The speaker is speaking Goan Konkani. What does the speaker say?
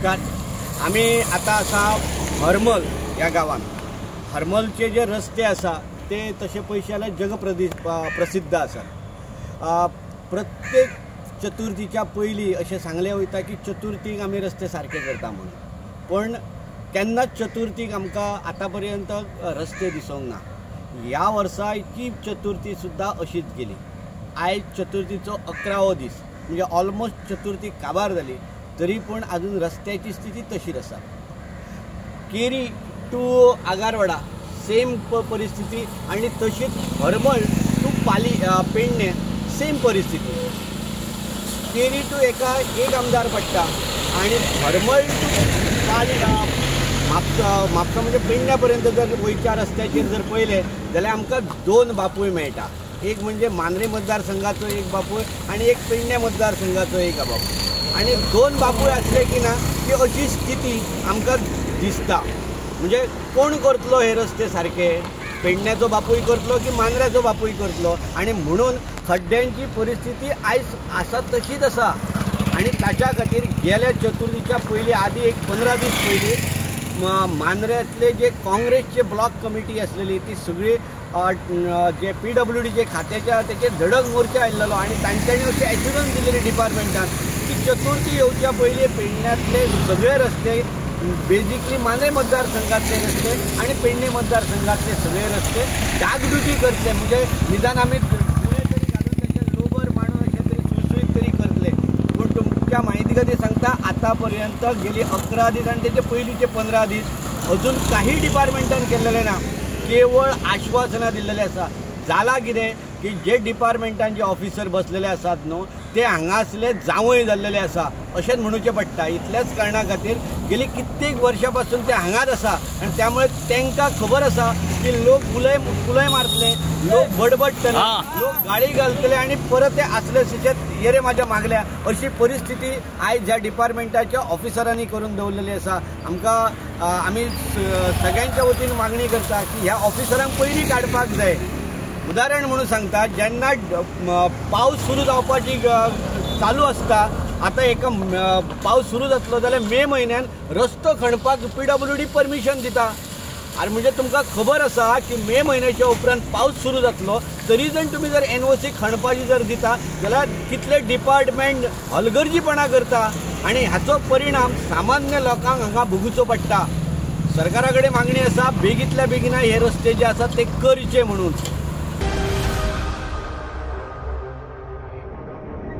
नमस्कार. आमी आतां आसा हरमल ह्या गांवांत. हरमलचे जे रस्ते आसा ते तशे पयशे जाल्यार जग प्रसिद्ध आसा. प्रत्येक चतुर्थीच्या पयलीं अशें सांगलें वयता की चतुर्थीक आमी रस्ते सारके करता म्हणून, पण केन्नाच चतुर्थीक आमकां आतां पर्यंत रस्ते दिसूंक ना. ह्या वर्साची चतुर्थी सुद्दां अशीच गेली. आयज चतुर्थीचो 11वो दीस, म्हणजे ऑलमोस्ट चतुर्थी काबार जाली तरी पूण अजून रस्त्याची स्थिती तशीच आसा. केरी टू आगारवाडा सेम परिस्थिती आनी तशीच हरमल टू पाली पेडणे सेम परिस्थिती. केरी टू एका एक आमदार पडटा आनी हरमल टू पाली म्हापसा म्हापसा म्हणजे पेडण्या पर्यंत जर वयच्या रस्त्याचेर जर पळयलें जाल्यार आमकां दोन बापूय मेळटा. एक म्हणजे मांद्रे मतदारसंघाचो एक बापूय आनी एक पेडणे मतदारसंघाचो एक बापूय. आनी दोन बापूय आसले की ना की अशी स्थिती आमकां दिसता. म्हणजे कोण करतलो हे रस्ते सारके, पेडण्याचो बापूय करतलो की मांद्र्याचो बापूय करतलो? आनी म्हणून खड्ड्यांची परिस्थिती आयज आसा तशीच आसा. आनी ताच्या खातीर गेल्या चतुर्थीच्या पयलीं आदी एक 15 दीस पयलीं मांद्र्यांतले जे काँग्रेसचे ब्लॉक कमिटी आसलेली ती सगळी जे PWD खात्याच्या तेचेर धडक मोर्चा आयिल्लो आनी तांच्यांनी अशें एश्युरन्स दिलेली डिपार्टमेंटान की चतुर्थी येवच्या पयलीं पेडण्यांतले सगळे रस्ते, बेजिकली मांद्रे मतदारसंघातले रस्ते आनी पेडणे मतदारसंघातले सगळे रस्ते डागडुजी करतले. म्हणजे निदान आमी गुळे तरी घालून तेचे लोबर मांडून अशें तरी सुळसुळीत तरी करतले. पूण तुमच्या म्हायती खातीर सांगता, आतां पर्यंत गेली 11 दीस आनी तेचे पयलींचे 15 दीस अजून काही डिपार्टमेंटान केल्लेलें ना. केवळ आश्वासनां दिल्लेलें आसा. जालां कितें की जे डिपार्टमेंटान जे ऑफिसर बसलेले आसात न्हू ते हांगासले जावंय जाल्लेले आसा अशेंच म्हणुचें पडटा. इतल्याच कारणा खातीर गेली कित्येक वर्सां पासून ते हांगाच आसा आनी त्यामुळे तांकां खबर आसा की लोक उलय उलय मारतले, लोक बडबडटले, लोक गाळी घालतले आनी परत ते आसले सुचेत येरे म्हाज्या मागल्या अशी परिस्थिती आयज ह्या डिपार्टमेंटाच्या ऑफिसरांनी करून दवरलेली आसा. आमकां आमी सगळ्यांच्या वतीन मागणी करता की ह्या ऑफिसरांक पयलीं काडपाक जाय. उदाहरण म्हणून सांगता, जेन्ना पावस सुरू जावपाची चालू आसता, आतां एका पावस सुरू जातलो जाल्यार मे म्हयन्यान रस्तो खणपाक PWD permission दिता. आनी म्हणजे तुमकां खबर आसा की मे म्हयन्याच्या उपरांत पावस सुरू जातलो तरी जर तुमी जर NOC खणपाची जर दिता जाल्यार कितले डिपार्टमेंट हलगर्जीपणां करता आनी हाचो परिणाम सामान्य लोकांक हांगा भोगुचो पडटा. सरकारा कडेन मागणी आसा बेगींतल्या बेगीन हे रस्ते जे आसा ते करचे म्हणून.